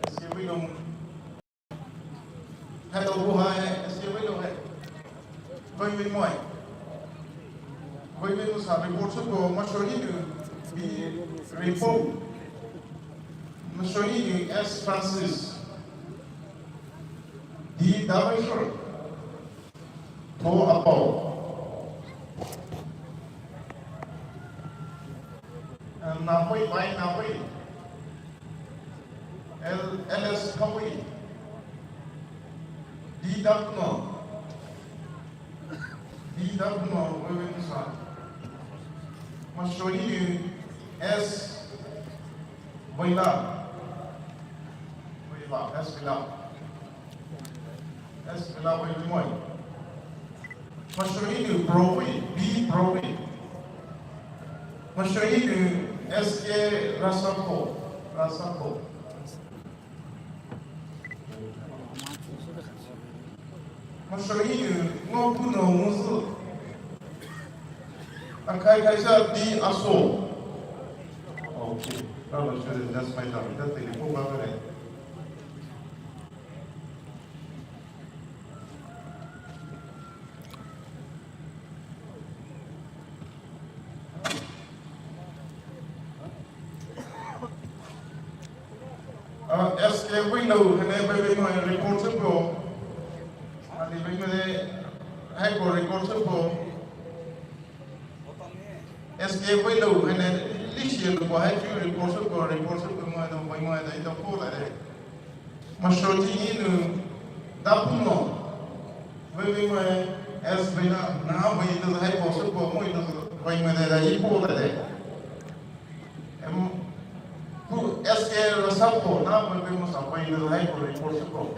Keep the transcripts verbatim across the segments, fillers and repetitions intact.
S K Weilung. Hello, bu hai, S K Weilung hai. Weimei moi. Weimei mo sa report sü ko, Mashori du, B Report. Mashori du, S Francis. D Dawei Shor. Tho Apao. Nahoi, Bai Nahoi. L, L S Thawi. D Dakno. D Dakno, Wewe Musa. Mashori S Weila. Weila, S Weila. S Weila Weimei moi. Mashori du Browi, B Browi. Mashori du S K Rasako, Rasako. Mashori du Ngopuno Muzu. Akai kaisa D Aso. Okay. Now let's do this. That's my time. That's the football. Uh, S K Weilung, hene bebe mo report sü po. Ani bebe mo de, hai ko report sü po. S K Weilung, hene, lisi lo po, hai ko report sü po, report sü po mo de, mo de, ito po la de. Mashori inu, dapu mo. Bebe mo, S Weila, na mo ito hai ko sü po, mo ito, bebe mo de, da ipo la de. Em, pu S K Rasako, na mo pe mo sa pa ina hai ko report ko.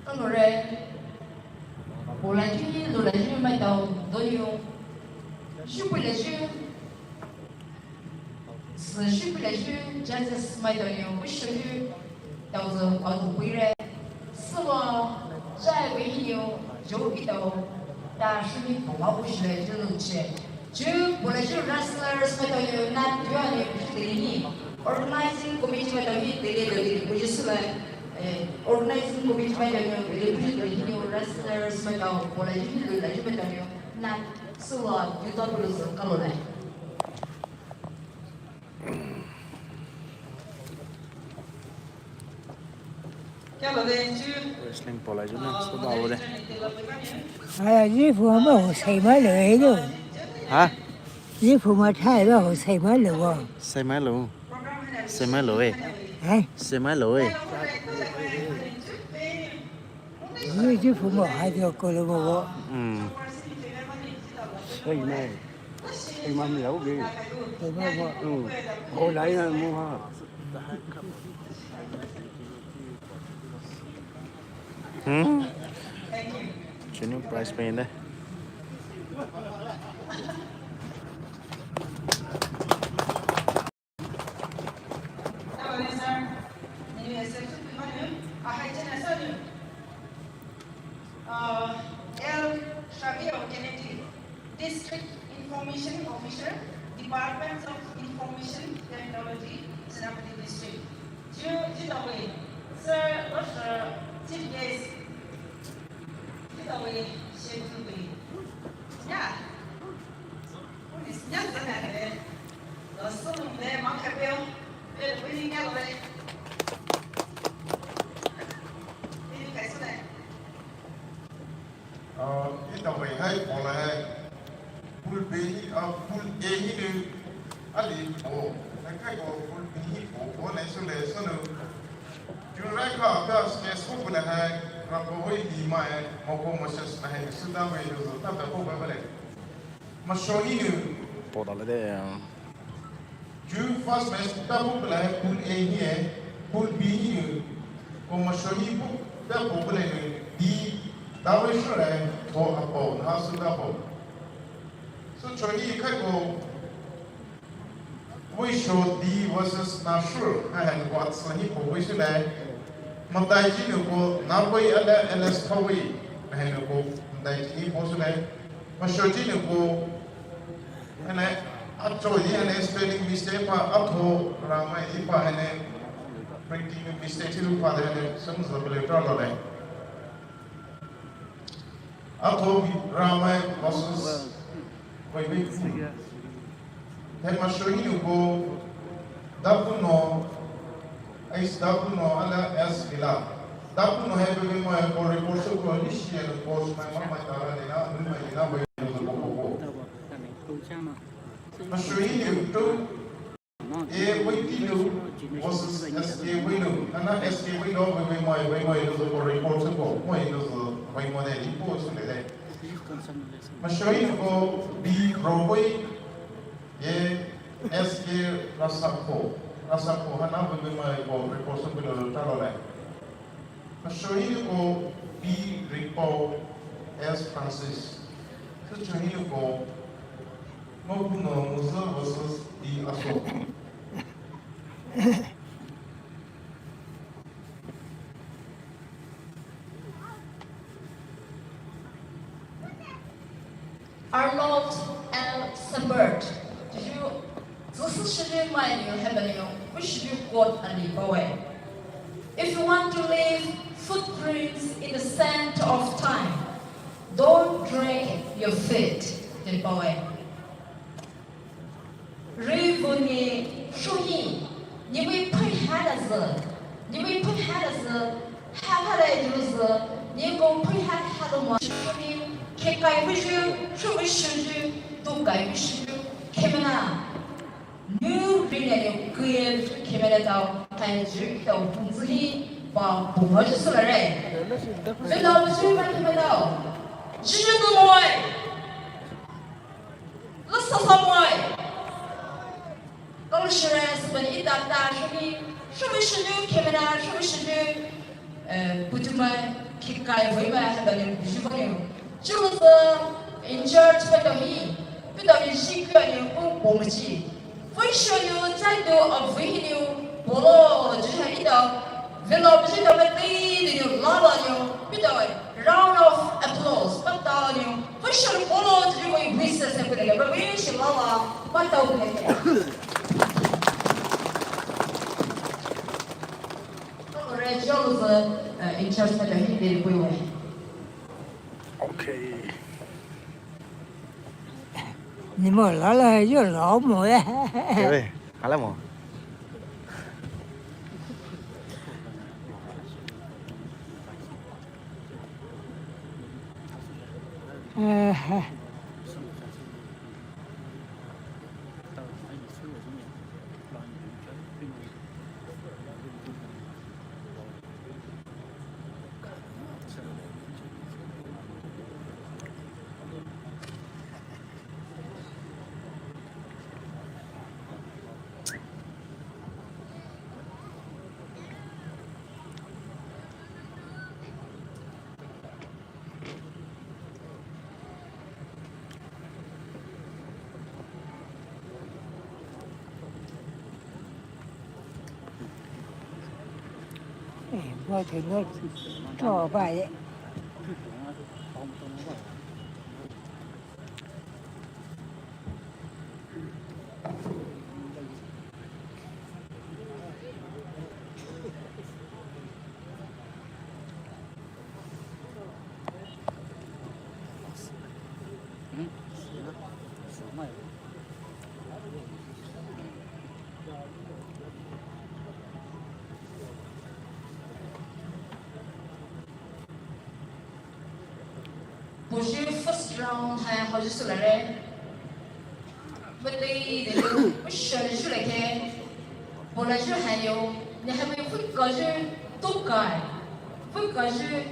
Kalore, polai juni, lulai juni maitao donou. Shipulai juni, shipulai juni, judges maitao nou, ushoni, taozo auto puire. Süwa, jai wehinou, jo itao, ta shuni poma ushile junu che. Ju, polai ju wrestlers maitao nou, na, ju ani puji tiri ni. Organizing committee maitao hi tiri tiri puji sule. Eh, organizing committee maitao nou, tiri puji tiri ni wrestlers maitao, polai ju ni lulai ju maitao nou, na, süwa, ju ta pulu sü kalole. Wrestling polai ju na, so ba wo de. Aya, ji fu ma ho sai ma le lo. Ha? Ji fu ma thai ba ho sai ma lo wo. Sai ma lo. Sai ma lo e. Hai. Sai ma lo e. Ji, ji fu ma hai jo ko lo wo. Mm. Sai ma. Sai ma lo ge. Sai ma wo. Mm. Ho lai na mo ha. Hmm? Junior prize paine. Uh, L Xavier Kennedy, District Information Officer, Department of Information Technology, Senapati District. Ju, ju tawe, sir, uh, chief guest. Ju tawe, shetu we. Yeah. Uh, ita wei hai pola hai. Pool B hi, uh, Pool A hinou. Ali po. Hai kai ko Pool B hi po. Po ne sule sule. Jurai ka ka skes ko pola hai. Rapo hoi di mai. Moko moses na hai. Suda wei lo. Tata ko ba bale. Masho hinou. Po dale de. Ju first match ta bu pelai Pool A hi e, Pool B hinou. Ko masho hi bu ta bu pelai nou D dawe shure ko apo na su ta bu. So cho hi kai ko wei sho D versus na shure ha han ko atsa hi ko wei shure. Matai jinou ko na wei ala L S Thawai. Ha han ko matai jinou ko shure. Masho jinou ko Hene, acho ni hene spelling mistake pa, atho ramai ni pa hene printing mistake hinou pa de hene, sum zabele tra lo le. Atho ramai versus wei wei. He masho hinou ko, dapu no, ais dapu no, ala as vila. Dapu no he wei wei mai ko report so ko ni shi he ko mai mai mai tara de na, mai mai de na wei ko ko ko. Masho hinou to, A wei tinou, versus S K wei lou. Ana S K wei lou, wei wei mai, wei mai lou ko report ko, mai lou wei mai de report le de. Masho hinou ko B Roboi, A S K Rasako. Rasako hana wei wei mai ko report ko lou talo le. Masho hinou ko B Ripo, S Francis. Masho hinou ko Mokuno Musa versus D Aso. Arnold L Sembert, you, this is Shri Mayu Hebrew, which you quote and power. If you want to leave footprints in the sand of time, don't drag your feet, the power. Rivuni shuhi, niwi pui hadazi, niwi pui hadazi, hapalai duzi, niko pui had haduma shuhi, kekai wishu, shuwi shuju, dukai wishu, kemana. New Green and Queer Khemela tao hai jikao pungzi hi pa pungwa jisü lare. Vela jima Khemela tao jiju numoi, lasa samoi. Kalo shire sibani ita ta shumi, shumi shinu Khemela, shumi shinu, eh, putuma kikai voima hadani jibani. Chusa in charge patohi, patohi shikani ku pomachi. Funshonu taidu avihinu polo jihaido. Velo jihaido mataidu lalayo. Pito round of applause patanu. Funshonu polo jihai wisa se pele. Babishi lala patau pele. Ore jolo se, eh, in charge patohi deri pui wai. Okay. 你们老了又老么呀？对，好了么？哎，嗨。 Pushi first round hai hojusü lare. Mataidu, pushani shulake. Bolaju hayo, ni hami fukaji tukai. Fukaji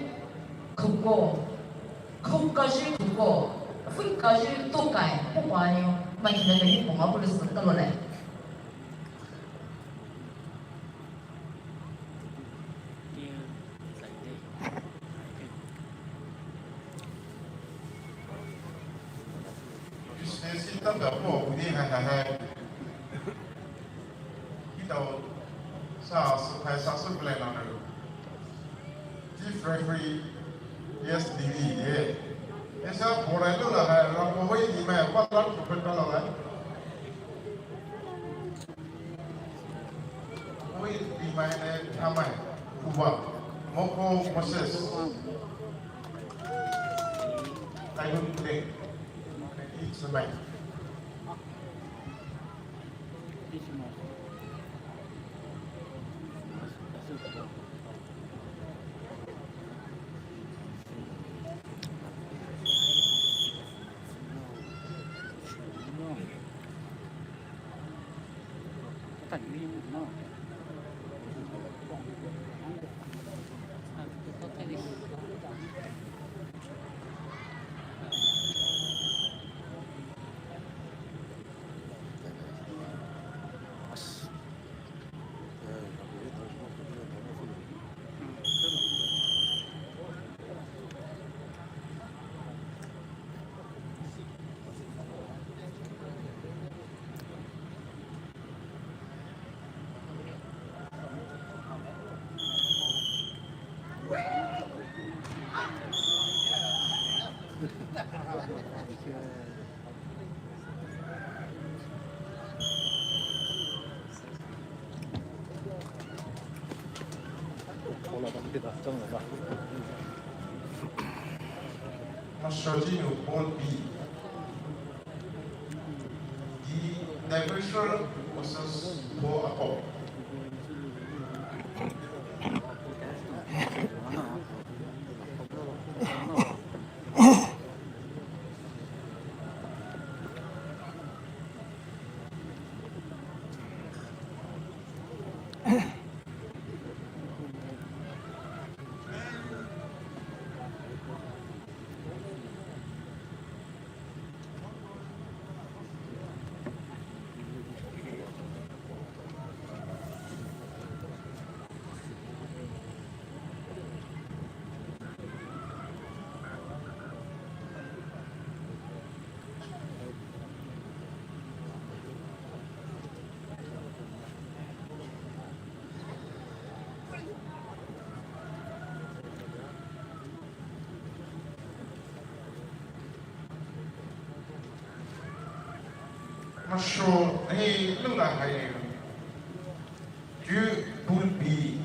kuko. Kukaji kuko. Fukaji tukai. Pupayo. Makina ni puma polisi kalole. Isi ta da po ni ha ha ha. Kita sa sa sa plan na. Chief referee, yes, D V, eh. Esa borai lo la hai, la ko hoi di mai, pa la ko pe ka la la. Hoi di mai ne, tha mai, kuba, moko Moses. Ai lo ne, it's mai. Mashoji no Paul B. D. Dagosho versus Paul Akop. Masho hi lula hai. Ju bun bi.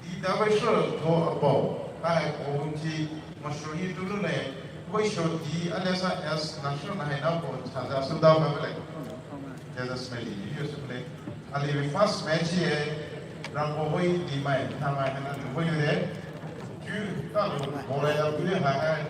Di da bai sho to abo. Hai ko bun ji. Masho hi tu lula. Bai sho di ale sa es na sho na hai na ko cha ja su da ba le. Ja da smell di. Yo su le. Ali first match ye. Rambo bai di mai. Na mai na bai de. Ju ta lo. Bo le ya bu le hai hai.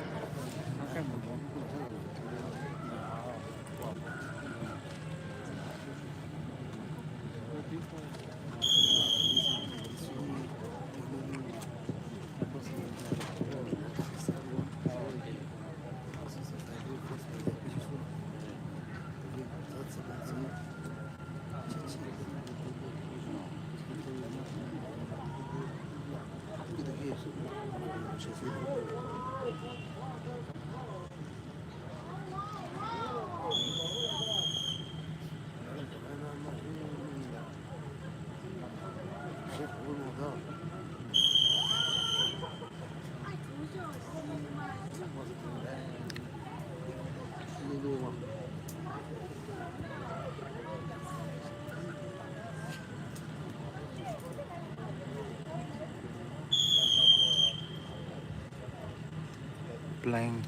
Playing.